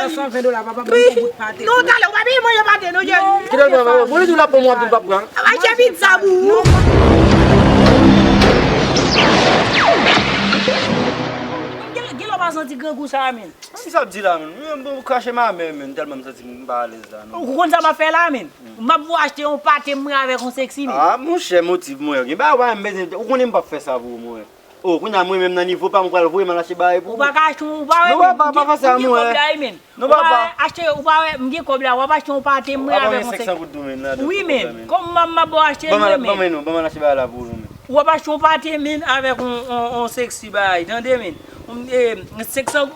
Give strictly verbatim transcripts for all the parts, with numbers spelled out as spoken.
San ven dola, papa, ban m yon bout pate. Non, talè, ou pa peye manje pate, non, Jerry. Kite l pran, mwen di w la pou mwen, w ap pran. Achte pizza pou ou. Gen, gen lè w pa santi grangou sa a, men. Kisa w ap di la, men? Mwen, mwen krache ma mè, men, tèlman m santi m pa alèz la, non. Ou konn sa m ap fè la, men? M ap voye achte yon pate mwen avèk yon sexy, men. Ah, monchè, motiv mwen, gen bagay ou pa menm bezwen, ou konnen m p ap fè sa pou ou, mwen. Oh, kounye a mwen menm nan nivo pa m, ou pral voye m al achte bagay pou ou. Ou pa ka achte, ou pa wè, non, papa, pa fè sa, mwen. Kòb la, wi, men. Non, papa. Ou pa achte, ou pa wè, m gen kòb la, w ap achte yon pate mwen avèk yon sèk. Wi, men. Kòm m ap, m ap ba w achte l, wi, men. Ban mwen, non, ban mwen achte bagay la pou ou, non, men. W ap achte yon pate, men, avèk yon, yon, yon sexy bagay, tande, men. Yon, eh, senk san,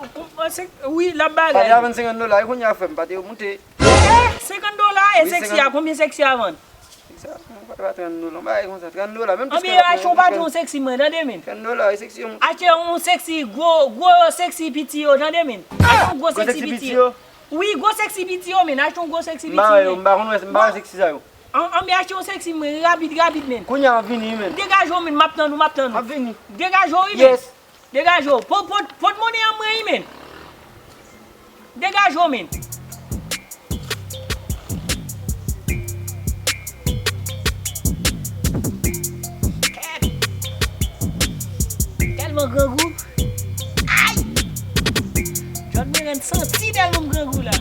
wi, l ap bagay. Pate a vann senkant dola, e kounye a frè m, pate yo moute. Eh, senkant dola, e sexy a, konbyen sexy a vann? Sa, mwen pa, pa trant dola, yon bagay konsa, trant dola, menm plis ke trant dola. Anben, achte yon pati yon sexy mwen, tande, men. Trant dola, e sexy yon. Achte yon sexy, gwo, gwo sexy piti yo, tande, men. Achte yon gwo sexy piti yo. Wi, gwo sexy piti yo, men. Achte yon gwo sexy piti yo, men. M pa wè yo, m pa konn wè, m pa wè sexy sa yo. An, anben, achte yon sexy mwen, rapid, rapid, men. Kounye a, m ap vini, men. Degaje w, men, m ap tann ou, m ap tann ou. M ap vini. Degaje w, wi, men. Yes. Degaje w. Pot, pot, pot monnen an mwen, wi, men. Degaje w, men. Kèt! Tèlman grangou. Ay! John Moran santi tèlman m grangou la.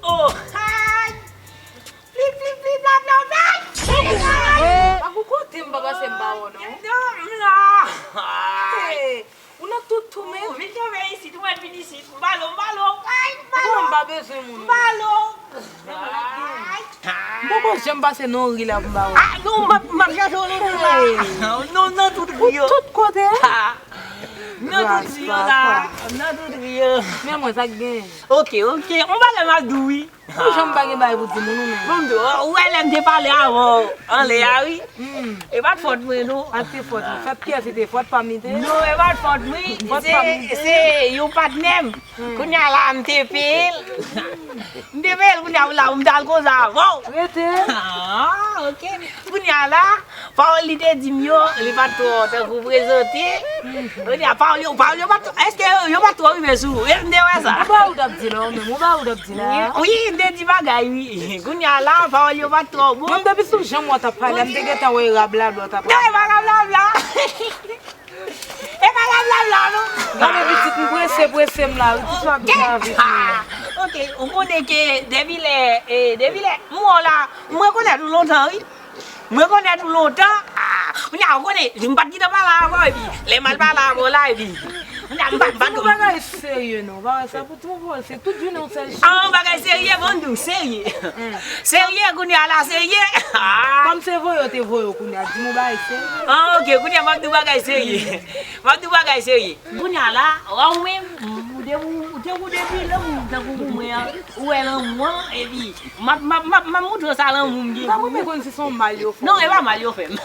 Oh, hi! Flip, flip, flip, la, la, la! Pa pou kote m pa pase m pa wè w, non. Non, m la. Hey, ou nan tout tou, men. Ou vin kenbe isit, ou mèt vin isit. M ba l ou, m ba l ou. Ay, m ba l ou. Bon, m pa bezwen moun. M ba l ou. Ay. M poko janm pase nan ri la pou m ba w. Ah, non, m ap, m ap chache w lontan la. Non, nan tout ri yo. Ou tout kote. Nan tout ri yo la. Nan tout ri yo. Men mwen, sa k gen? Ok, ok. On bagay m ap di w, wi. Ou janm pa gen bagay pou di moun ou menm. Bon, m di w, ou wè lè m te pale avè w anlè a, wi. E pa t fòt mwen, non. A, te fòt ou. Fè pyès, se te fòt pa m li te. Non, e pa t fòt mwen. Se, se yon patnè m. Kounye a la, m te peye l. M te peye l, kounye a la, m t al koze avè w. Rete. Ah, ok. Kounye a la, pawòl li te di m yo, li pa t twò tankou prezante. Kounye a, pawòl yo, pawòl yo pa t, èske yo, yo pa t twò rive sou ou? E m te wè sa. Ou pa ou t ap di la, ou menm, ou pa ou t ap di la. Wi, m te di bagay, wi. Kounye a la, pawòl yo pa t twò bon. Mwen, depi sou jan mwen t ap pale, m te gentan wè rablabla w t ap pale. Non, e pa rablabla. E pa rablabla, non. Gade pitit, m prese, prese m la, wi, ti swa byen avèk mwen. Ok, ou konnen ke depi lè, eh, depi lè, m wè w la, m rekonèt ou lontan, wi. M rekonèt ou lontan. Ah, kounye a, ou konnen, m pa t gentan pale avè w, epi lè m al pale avè w la, epi kounye a, m pa, m pa t. Ti bagay serye non, pa wè sa pou ti pawòl, se tout jounen yon sèl chans. Ah, bagay serye, bon, nou serye. Serye, kounye a la, serye. Ah. Kòm se voye, te voye, kounye a, di m yon bagay serye. Ah, ok, kounye a, m ap di w bagay serye. M ap di w bagay serye. Kounye a la, ou menm, ou de-, ou te ou depi lanmou, tankou pou mwen an, ou wè lanmou an, epi M ap, m ap, m ap, m ap montre w sa lanmou m gen pou ou. M pa konn si se yon mal yo fè w. Non, e pa mal yo fè m.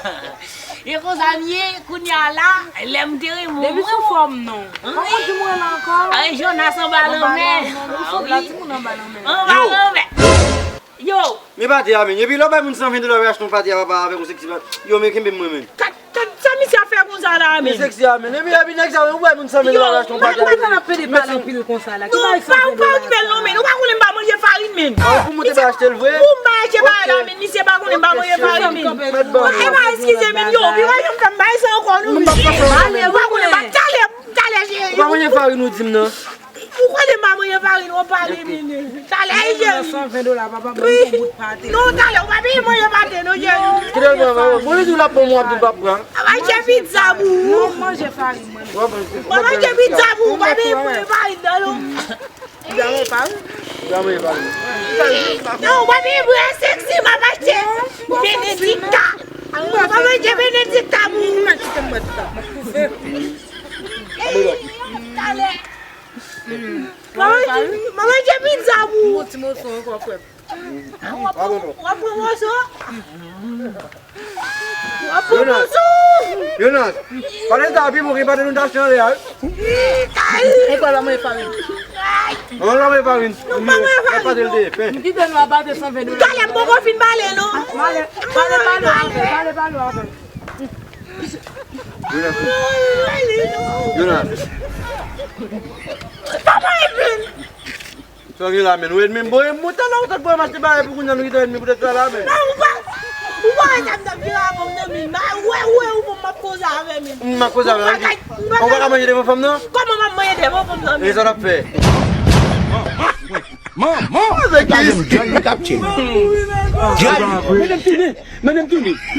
E konsa m ye, kounye a la, lè m te renmen w. Depi sou fòm non. Pa konn di mwen la ankò. Ay, Jonas anba lanmè. Anba lanmè, depi sou la, timoun anba lanmè. Anba lanmè. Yo. Men pate a, men. Epi lè w bay moun san ven dola pou achte yon pate a, papa, avèk yon sèk ti pate. Yo, men kenbe m mwen, men. Sa misye ap fè konsa la, men? Misye sèksi a, men. Epi, epi nèg sa yo, ou wè moun san mil dola achte yon pati. Mwen pa konn ap pede pale anpil konsa la. Ki bagay sa? Ou pa, ou pa okipe l non, men. Ou pa konnen m pa manje farin, men. Ah, pou moute pa achte l vre? Pou m pa achte bagay la, men. Misye pa konnen m pa manje farin, men. E pa eskize, men, yo. Pi wè jan m fè m bay sa ankò, non. Ou pa konnen m pa talè, talè, cheri. Ou pa manje farin, ou di m nan. Ou konnen m pa manje farin, ou pale, men. Talè, cheri. San ven dola, papa, ban m yon bout pate. Non, talè, ou pa peye manje pate, non, cheri. Kite l pran, papa. Bon, li di w l ap pran, mwen ap di l p ap pran. Achte pizza pou ou. Non, m manje farin, mwen. Mwen manje pizza pou ou, pa peye manje farin, non, non. Pizza mwen pa, wi. Pizza mwen pa, wi. Non, ou pa peye manje sèksi, m ap achte Benedikta. Ou pa manje Benedikta pou ou. Mwen kite m mwen tout ap mwen kouve. Talè. Mwen manje pizza pou ou. Yon ti moso ankò, frè m. W ap pran, w ap pran moso? W ap pran moso? Yonas, pale sa pi bon ki pate nou t achte anlè a, wi. E pa la mwen farin. An la mwen farin. Nou pa mwen farin. Pate l te fen. M kite nou a pate san ven dola. Talè m poko fin pale non. Pale, pale, pale avè, pale, pale avè. Yonas. Yonas. Papa Edwin. Sa gen la, men. Ou ennmi m, bon, e mouton la, ou sot pou m achte bagay pou kounye a, nou kite ennmi poutèt sa la, men. Ou pa, ou pa wè sa m t ap di la, bon, nan min, ba, ou wè, ou wè, ou bon, m ap koze avè min. M ap koze avè l. Ou pa ka manje devan fanm nan? Kòman m ap manje devan fanm nan, men? E sa l ap fè? Manman! Manman! Gade m, John, li k ap tchil. John! Mennen m tounen! Mennen m tounen!